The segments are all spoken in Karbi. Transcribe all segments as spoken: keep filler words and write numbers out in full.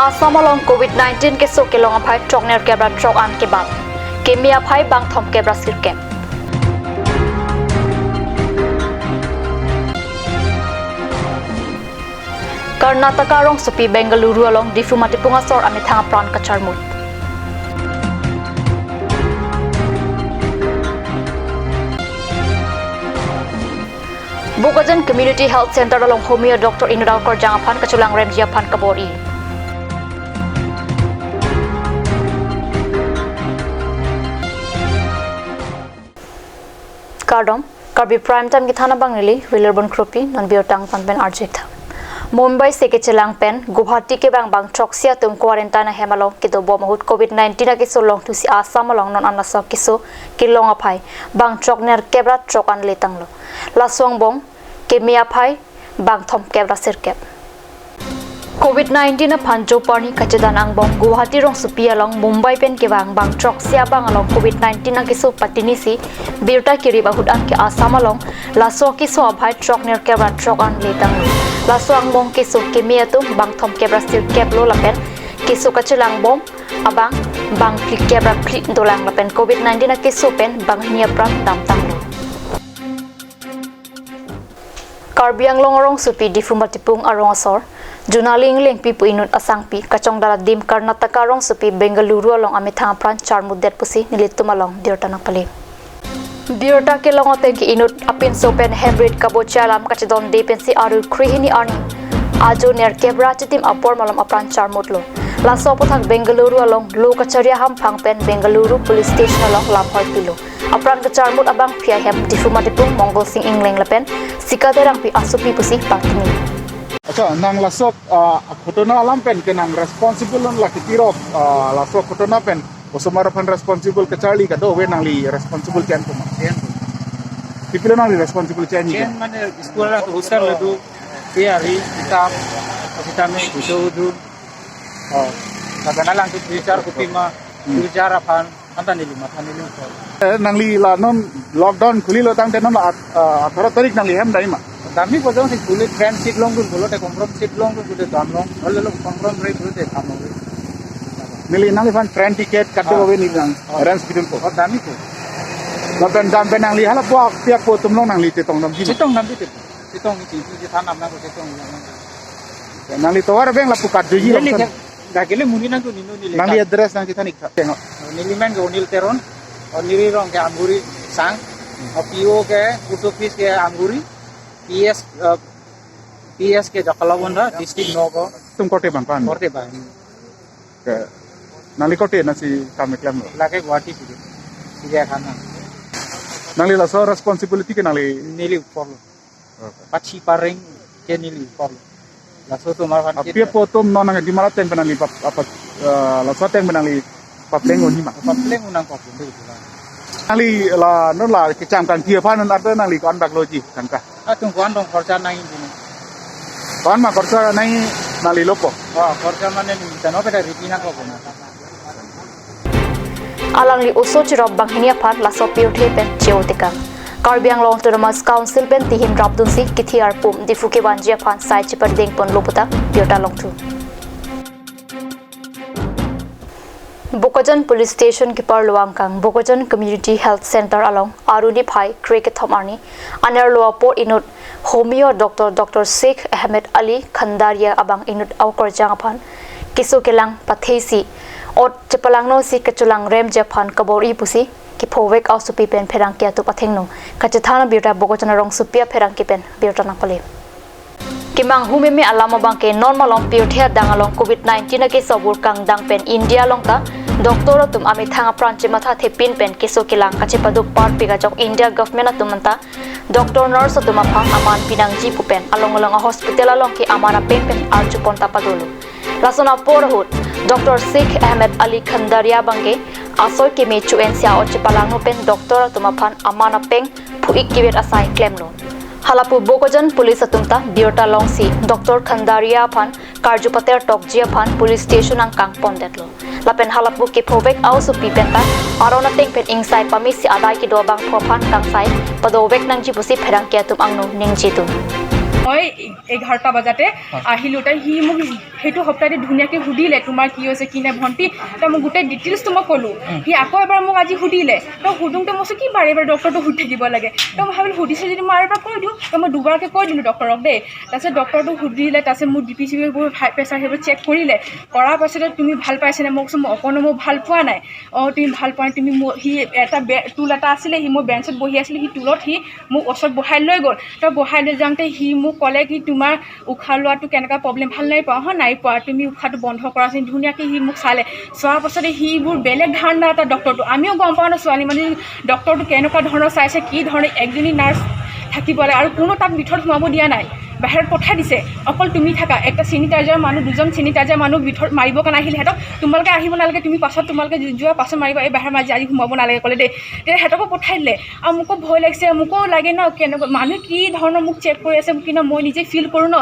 Assam along Covid nineteen keso kelong aphai throknerkep ra throk-an kebang. Keme aphai bangthomkep ra sirkep. Karnataka rongsopi Bengaluru along Diphu Matipung asor amethang apran kacharmut. Bokajan Community Health Center along Homeo Doctor inut akorjang aphan kachelangremji aphan kabor-i. Kardom, Karbi Prime Time kethan abang neli Wilarbon Kropi, non birta angtan pen arjutha. Mumbai si kachelang pen Guwahati kevang bangthroksi atum quarantine ahem along kedobom ahut Covid nineteen akeso longthusi Assam along non an laso akeso kelong aphai bangthroknerkep ra throk-an letanglo. Laso angbong keme aphai bangthomkep ra sirkep. Covid nineteen aphan joparni kachedan angbong Guwahati rongsopi along Mumbai pen kevang bangthroksi abang along Covid nineteen akeso patinisi birta kirip ahut anke Assam along laso akeso aphai throknerkep ra throk-an letanglo. Laso angbong keso keme atum bangthomkep ra sirkeplo lapen keso kachelangbom abang bangphlikep ra phli dolang lapen Covid nineteen akeso pen banghini apran damtanglo. Karbi Anglong arongsopi Diphu Matipung arong asor Junali Englengpi pu inut asangpi kachongdal adim Karnataka rongsopi Bengaluru along amethang apran charmutdet pusi nelitum along birta nangpale. Birta kelong ateng ke inut apinso pen hemrit kabochi alam kachedonde pensi aru krehini arni ajo nerkep ra chitim apor malom apran charmutlo. Laso aputhak Bengaluru along lo kachari ahamphang pen Bengaluru Police Station along lamhoi pilo. Apran kacharmut abangpi ahem Diphu Matipung Mongol Sing Engleng lapen Sika Terangpi asopi pusi pangtini. Acha, nang laso, ah, ghotona alam pen ke nang responsible non lake tirok, ah, laso ghotona pen osomar aphan responsible kacharli kadokave nangli responsible chen puma. Chen. Pipilo nangli responsible chen ni? Chen mane school along hostel le do, piyari, kitab, kitab me, kitab do. Oh. Kadang alangtum teacher kopi ma, hmm, teacher aphan, anta neli matha neli. Eh, nangli la non lockdown khulilo tangte non la at-, ah, atharo tarik nangli hem dam-i ma? Damji, bojong si khuli train seat longdun pulote confirm seat longdun pulote damlong. Hol lo confirm re pulote damlong. Neli nangliphan train ticket kadokave, ah, neli nang, oh, arrange pidun ko. Oh, damji ko. Lapen dam pen nangli hala puak piak po atum along nangli chetong damji ma? Chetong damji te. Chetong isi, isi than nang ko chetong nang. Nangli tovar abeng lapu kat juji neli langsung. Ke, dak kele muni nang tu ninu neli. Nangli kat. Address nangchethan ik tha. Tengok. Neli men ke Onil Teron. Aur neli rong ke Amguri sang. Aur P O ke post office ke Amguri. P S, eh, P S ke Jakalabunda, district Nagaon. Tum korte bang pan? Korte bang. Ke, nangli korte nangsi kam keklem lo? Lake Guwahati sidi. Sidi akan na. Nangli laso responsibility ke nangli? Neli upor lo. Okay. Pachi pareng ke neli upor lo. Laso osomar aphan ke. Api apo atum non nang di mara ateng pen nangli pap-, apa, eh, laso ateng pen nangli papleng un-e ma? Papleng un nangkok un-e. Nangli la non la kecham kangthi aphan non arte nangli ko-an bak loji tangka? Atum ko-an dong khorcha nangji ne. Ko-an ma khorcha nangji nangli lopo? Oh, khorcha mane neli tano pada riti nangkok un-e. Alangli oso chirop banghini aphan laso pirthe pen cheu tekang. Karbi Anglong Autonomous Council pen tihim rapdunsi kithi arpum Diphu kevanji aphan sai chepardeng ponlo puta birta longthu. Bokajan Police Station keparlo angkang Bokajan Community Health Center along aruni phai kre kethom arni anerlo apor inut Homeo Doctor, Doctor Sheikh Ahmed Ali Khandaria abang inut akorjang aphan keso kelang patheisi ot chepalangnosi kachelangremji aphan kabor-i pusi kephovek asopi pen pherangke atum athengno kachethan abirta Bokajan arongsopi apherangke pen birta nangpale. Kemanghu meme alam abangke non malom pirthe adang along Covid nineteen akeso bor kangdang pen India along ta doctor atum amethang apran chematha thepin pen keso kelang kachepaduk parpik ajok India government atum anta doctor nurse atum aphan aman pinangji pu pen along along a-hospital along ke aman apeng pen arjupon ta padolo. Lason apor ahut Doctor Sheikh Ahmed Ali Khandaria abangke asoi keme chu-ensi a-ot chepalangno pen doctor atum aphan aman apeng phu-ik kivet asai klemlo. Halapu Bokajan police atum ta birta longsi Doctor Khandaria aphan karju pater tokji aphan police station angkang pondetlo. Lapen halapu kephovek aosopi pen ta aron ateng pen ingsai pamisi adai kedo abangphu aphan kangsai padovek nangji pusi pherangke atum angno ningjidun. মই এঘাৰটা বজাতে আহিলো। তাই সি মোক সেইটো সপ্তাহতে ধুনীয়াকে সুধিলে, "তোমাৰ কি হৈছে, কি নাই, ভণ্টি?" তাই মোক গোটেই ডিটেইলছটো মই ক'লো। সি আকৌ এবাৰ মোক আজি সুধিলে, তো সুধোঁতে মই কৈছোঁ, "কি বাৰে বাৰে ডক্টৰটো সুধি থাকিব লাগে?" তো মই ভাবিলোঁ, সুধিছে যদি মই আৰু এবাৰ কৈ দিওঁ। তো মই দুবাৰকে কৈ দিলোঁ ডক্টৰক দেই। তাৰপিছত ডক্টৰটো সুধিলে, তাৰপিছত মোৰ B P C P, high pressure, সেইবোৰ চেক কৰিলে। কৰাৰ পাছতে, "তুমি ভাল পাইছানে?" মই কৈছোঁ, "মই অকণো মই ভাল পোৱা নাই।" "অ, তুমি ভাল পোৱা নাই, তুমি মোৰ," সি এটা বে-, টুল এটা আছিলে, সি মোৰ বেঞ্চত বহি আছিলে, সি টুলত সি মোক ওচৰত বহাই লৈ গ'ল। তো বহাই লৈ যাওঁতে সি মোক ক'লে কি, "তোমাৰ উশাহ লোৱাটো কেনেকুৱা প্ৰব্লেম, ভাল নাই পোৱা?" "অহ, নাই পোৱা, তুমি উশাহটো বন্ধ কৰাচোন।" ধুনীয়াকে সি মোক চালে, চোৱাৰ পাছতে সি মোৰ বেলেগ ধাৰণা এটা ডক্টৰটো, আমিও গম পাওঁ ন ছোৱালী মানুহ, ডক্টৰটো কেনেকুৱা ধৰণৰ চাইছে, কি ধৰণে একজনী নাৰ্ছ থাকিব লাগে আৰু কোনো তাক ভিতৰত সোমাব দিয়া নাই, বাহিৰত পঠাই দিছে। অকল তুমি থাকা, একটা চেনিটাইজাৰ মানুহ, দুজন চেনিটাইজাৰ মানুহ ভিতৰত মাৰিবৰ কাৰণে আহিল। সিহঁতক, "তোমালোকে আহিব নালাগে, তুমি পাছত, তোমালোকে যো-, যোৱা পাছত মাৰিবা, এই বাহিৰত আজি, আজি সোমাব নালাগে," ক'লে দেই। তেতিয়া সিহঁতকো পঠাই দিলে। আৰু মোকো ভয় লাগিছে, মোকো লাগে ন, কেনেকুৱা মানুহ কি ধৰণৰ মোক চেক কৰি আছে, কিন্তু মই নিজে ফিল কৰোঁ ন।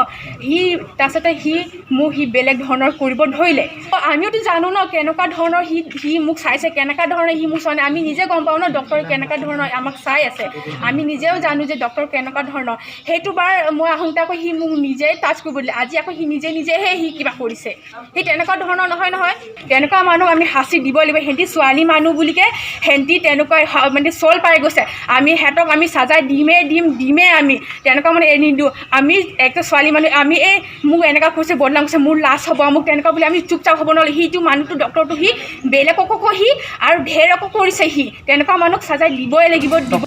সি, তাৰপিছতে সি মোক সি বেলেগ ধৰণৰ কৰিব ধৰিলে। তো আমিওতো জানো ন, কেনেকুৱা ধৰণৰ সি, সি মোক চাইছে, কেনেকুৱা ধৰণে সি মোক চোৱা নাই। আমি নিজে গম পাওঁ ন, ডক্টৰে কেনেকুৱা ধৰণৰ আমাক চাই আছে। আমি নিজেও জানো যে ডক্টৰ কেনেকুৱা ধৰণৰ। সেইটো বাৰ মই আহোঁতে আকৌ সি মোক নিজে টাচ কৰিব দিলে। আজি আকৌ সি নিজে নিজেহে সি কিবা কৰিছে। সি তেনেকুৱা ধৰণৰ নহয়, নহয়। তেনেকুৱা মানুহ আমি শাস্তি দিব লাগিব। সিহঁতি ছোৱালী মানুহ বুলিকে সিহঁতি তেনেকুৱা হা-, মানে চল পাই গৈছে। আমি সিহঁতক আমি চাজাই দিমেই দিম, দিমেই আমি। তেনেকুৱা মানে এৰি নিদিওঁ। আমি একটা ছোৱালী মানুহ, আমি এই মোক এনেকুৱা কৈছে, বদনাম কৰিছে, মোৰ লাজ হ'ব, মোক তেনেকুৱা বুলি আমি চুপচাপ হ'ব নোৱাৰিলে। সিটো মানুহটো, ডক্টৰটো সি বেলেগকো কয় সি আৰু ঢেৰকো কৰিছে সি। তেনেকুৱা মানুহক চাজাই দিবই লাগিব, দিব।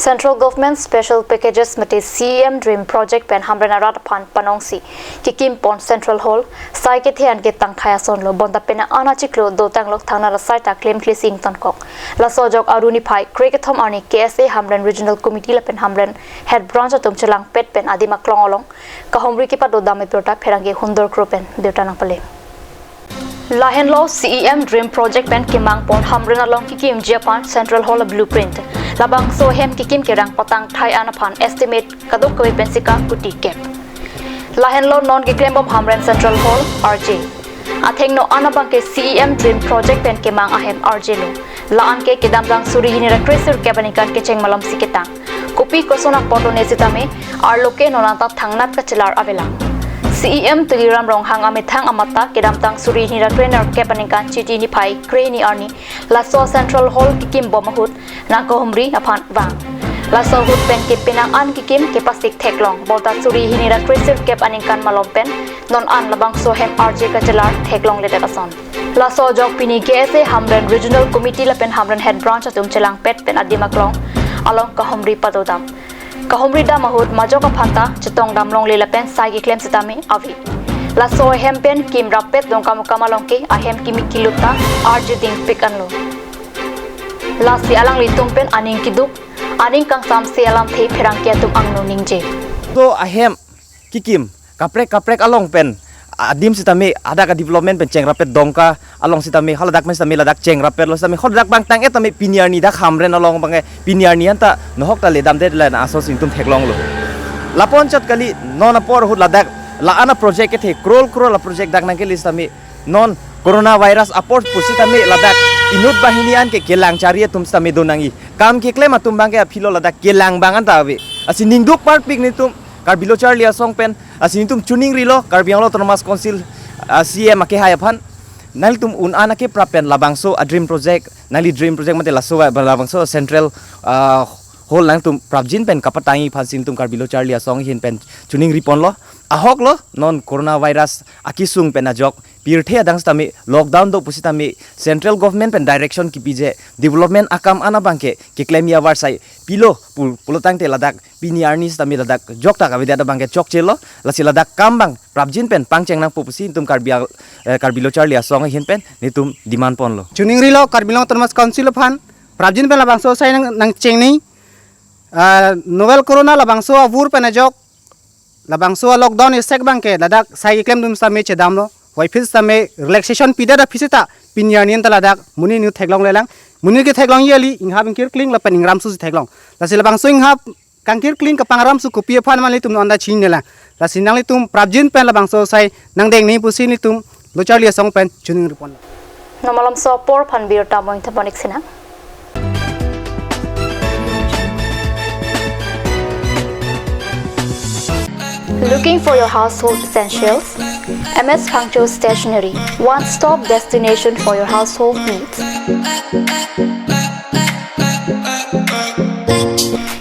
Central Government Special Packages mate C M DREAM Project pen Hamren arat aphan panongsi kekim pon Central Hall, sai kethe an ke tangthai ason lo, bonta penang an achiklo dotanglo, thangnat asai ta klemkle si ingtonkok. Laso ajok Aru niphai krekethom arni K S A Hamren Regional Committee lapen Hamren Head Branch atum chelangpet pen adim aklong along kahumri kepadodam abirta pherangke Hundor Kro pen birta nangpale. Lahenlo C E M DREAM Project pen kemang pon Hamren along kekimji aphan Central Hall blueprint. Labangso ahem kekim kerang patangthai an aphan estimate kadokave pensi ka kuti kep. Lahenlo non keklembom Hamren Central Hall, R J. Athengno an abangke C E M DREAM Project pen kemang ahem R J lo. La-an ke kedamtang suri hini ra kresirkep aningkan kecheng malomsi ketang. Kopi koson apot lone sitame, arlo ke non anta thangnat kachelar avelang. C E M Tuliram Ronghang amethang amat ta kedamtang suri hini ra krenerkep aningkan Chiti niphai krehini arni laso Central Hall kekimbom ahut nangkahumri aphan vang. Laso ahut pen ke penang an kekim kepasik theklong, bonta suri hini ra kresirkep aningkan malom pen non an labangso ahem R J kachelar theklongledet ason. Laso ajok pini K S A Hamren Regional Committee lapen Hamren Head Branch atum chelangpet pen adim aklong along kahumri padodam. Kahumri dam ahut majok aphan ta chetongdam longle lapen sai keklem sitame ave. Laso ahem pen kim rappet Dongkamukam along ke ahem kimi kilut ta arjudingpik anlo. Lasi alanglitum pen aning keduk, aning kangsamse alamthe pherangke atum angno ningje. To ahem kekim kaprek kaprek along pen adim sitame hadak a-development pen chengrapet, Dongka along sitame haladak pen sitame ladak chengrapetlo sitame hadak bang tang-et tame pini arni dak Hamren along bang pini arni anta nohok ta ledamde la na aso si ingtum theklonglo. Lapu-an chot kali non apor ahut ladak la-an a-project kethe crore crore a-project dak nangkele sitame non coronavirus apor pusitame ladak inut banghini an ke kelang chari atum sitame do nangji. Kam keklem atum bang ke aphi lo, ladak kelang bang anta ave. Lasi ningduk parpik netum Karbi Lo Charli Asong pen, lasi netum choningrilo Karbi Anglong Autonomous Council, ah, C E M akehai aphan. Nanglitum un-an akeprap pen labangso a-DREAM Project, nangli DREAM Project mate laso a-, labangso Central, ah, Hall nangtum prapjin pen kapatangji aphan si netum Karbi Lo Charli Asong ahin pen choningri ponlo. Ahok lo, non coronavirus akesung pen ajok pirthe adang sitame lockdown do pusitame Central Government pen direction kipi je development akam an abang ke keklemji avarsai pilo pu-, pulo tangte ladak pini arni sitame ladak jokta kavedet abang ke chokchelo. Lasi ladak kam bang prapjin pen pangcheng nangpo pusi netum Karbi Ang-, eh, Karbi Lo Charli Asong ahin pen netum demand ponlo. Choningrilo Karbi Anglong Autonomous Council aphan prapjin pen labangso asai nang, nangchengni, ah, novel corona labangso avur pen ajok labangso a-lockdown isek bang ke ladak sai keklem atum sitame chedamlo. Waiphi sitame relaxation pidet aphi seta pini arni anta ladak monit inut theklonglelang. Monit ketheklongji kali inghap ingkirkling lapen ingramsu si theklong. Lasi labangso inghap kangkirkling kapangramsu kopi aphan ma nelitum non anta chininelang. Lasi nanglitum prapjin pen labangso asai nangdengni pusi netum Lo Charli Asong pen choningri ponlo. Non malomso apor aphan birta moing theponik sina. Looking for your household essentials? M S Phangcho Stationery, one-stop destination for your household needs.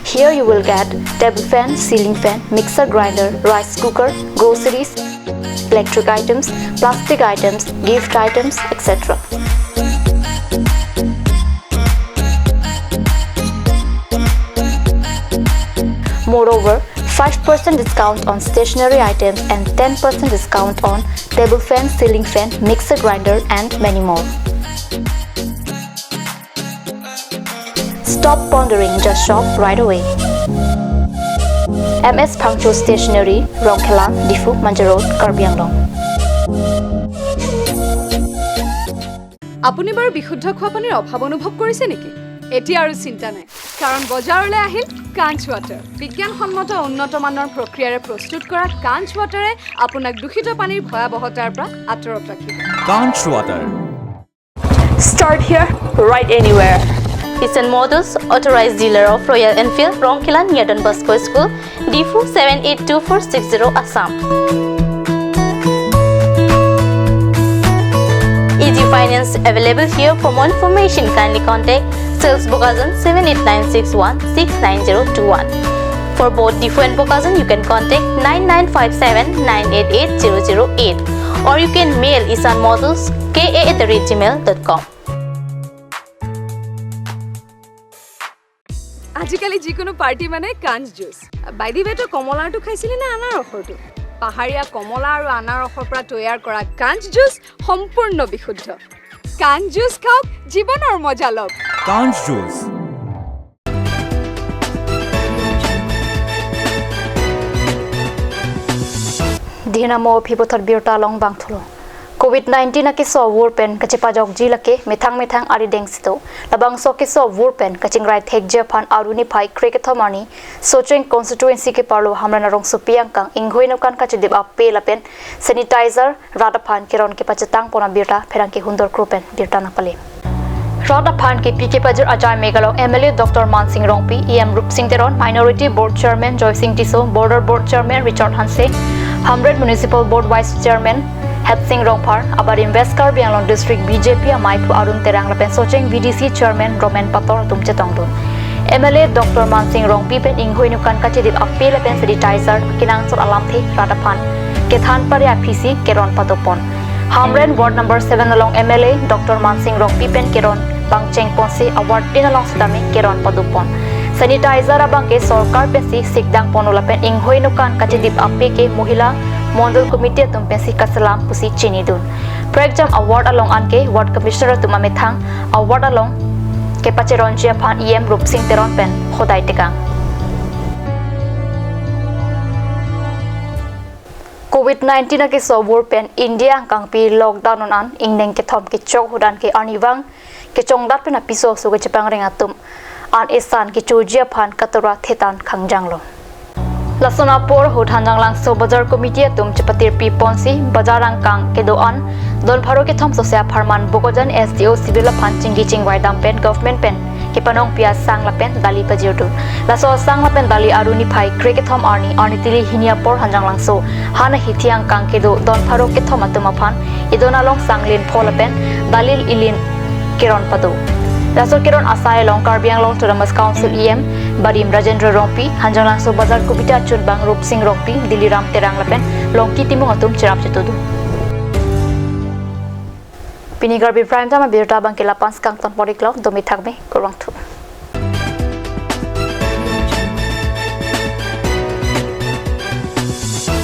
Here you will get table fan, ceiling fan, mixer grinder, rice cooker, groceries, electric items, plastic items, gift items, et cetera. Moreover, five percent discount on stationery items and ten percent discount on table fan, ceiling fan, mixer grinder, and many more. Stop pondering, just shop right away. M S Phangcho Stationery, Rongkhelan, Diphu, Manja Road, Karbi Anglong. আপুনি বাৰু বিশুদ্ধ খোৱা পানীৰ অভাৱ অনুভৱ কৰিছে নেকি? এতিয়া আৰু চিন্তা নাই, কাৰণ বজাৰলৈ আহিল কাঞ্চ ৱাটাৰ। বিজ্ঞানসন্মত উন্নত মানৰ প্ৰক্ৰিয়াৰে প্ৰস্তুত কৰা কাঞ্চ ৱাটাৰে আপোনাক দূষিত পানীৰ ভয়াৱহতাৰ পৰা আঁতৰত ৰাখিব। Kanch Water. Start here, right anywhere. Isan Motors, authorized dealer of Royal Enfield, Rongkhelan near Don Bosco School, Diphu seven eight two four six zero, Assam. Easy finance available here. For more information, kindly contact sales Bokajan seven eight nine six one six nine zero two one. For both Diphu and Bokajan, you can contact nine nine five seven nine eight eight zero zero eight, or you can mail isanmotors K A at the rate gmail dot com. আজিকালি যিকোনো পাৰ্টি মানে কাঞ্চ জুচ। বাইদিৱেটো কমলাৰটো খাইছিলি নে আনাৰসৰটো? পাহাৰীয়া কমলা আৰু আনাৰসৰ পৰা তৈয়াৰ কৰা কাঞ্চ জুচ সম্পূৰ্ণ বিশুদ্ধ। কাঞ্চ জুচ খাওক, জীৱনৰ মজা লওক। Kanch Juice. Dihna mo phibothot birta along bangthulo. Covid nineteen akeso vur pen kachepajokji lake methang methang arideng sito. Labangso akeso vur pen kachingrai thekji aphan Aru niphai krekethom arni Socheng constituency keparlo Hamren arongsopi angkang inghoi nokan kachedip ape lapen sanitizer rat aphan keron kepachetang pon abirta pherangke Hundor Kro pen birta nangpale. Rat aphan kepi kepajir ajai Meghalaya M L A Doctor Mansing Rongpi, E M Rupsing Teron, Minority Board Chairman Joysing Tisso, Border Board Chairman Richard Hanse, Hamren Municipal Board Vice Chairman Hetsing Rongphar, abarim West Karbi Anglong District B J P amaiphu Arun Terang lapen Socheng V D C Chairman Roman Pator atum chetongdun. M L A Doctor Mansing Rongpi pen inghoi nokan kachedip ape lapen sanitizer kenangsot alamthe rat aphan kethan pare aphisi keron padopon. Hamren Ward number seven along M L A Doctor Mansing Rongpi pen keron pangcheng ponsi award tin along sitame keron padopon. Sanitizer abangke sorkar pensi sikdang ponlo lapen inghoi nokan kachedip ape ke Mohila Mondol Committee atum pensi kaselam pusi chinidun. Prekjam award along anke Ward Commissioner atum amethang award along kepacheronji aphan E M Rupsing Teron pen hodai tekang. Covid nineteen akeso vur pen India angkangpi lockdown non an ingneng kethom kechok ahut anke arnivang kechongdat pen apiso aso kechepangreng atum an esan kechoji aphan katura thetan khangjanglo. Lason apor ahut Hanjanglangso Bazar Committee atum chepatirpi ponsi bazar angkang kedo-an don pharo kethom sose apharman Bokajan S D O civil aphan chingki chingvai dam pen government pen kepanongpi asang lapen dali pajirdun. Laso asang lapen dali Aru niphai krekethom arni arni tili hini apor Hanjanglangso han ahithi angkang kedo don pharo kethom atum aphan idon along sang linpho lapen dali ilin keron pado. Laso keron asai along Karbi Anglong Autonomous Council E M barim Rajendra Rongpi, Hanjanglangso Bazar Committee achunbang Rupsing Rongpi, Diliram Terang lapen Longki Timung atum cherap chetudun. Pini Karbi Prime Time abirta abangke la-an pen kangton pon-iklo, domi thakme, kurvangthu.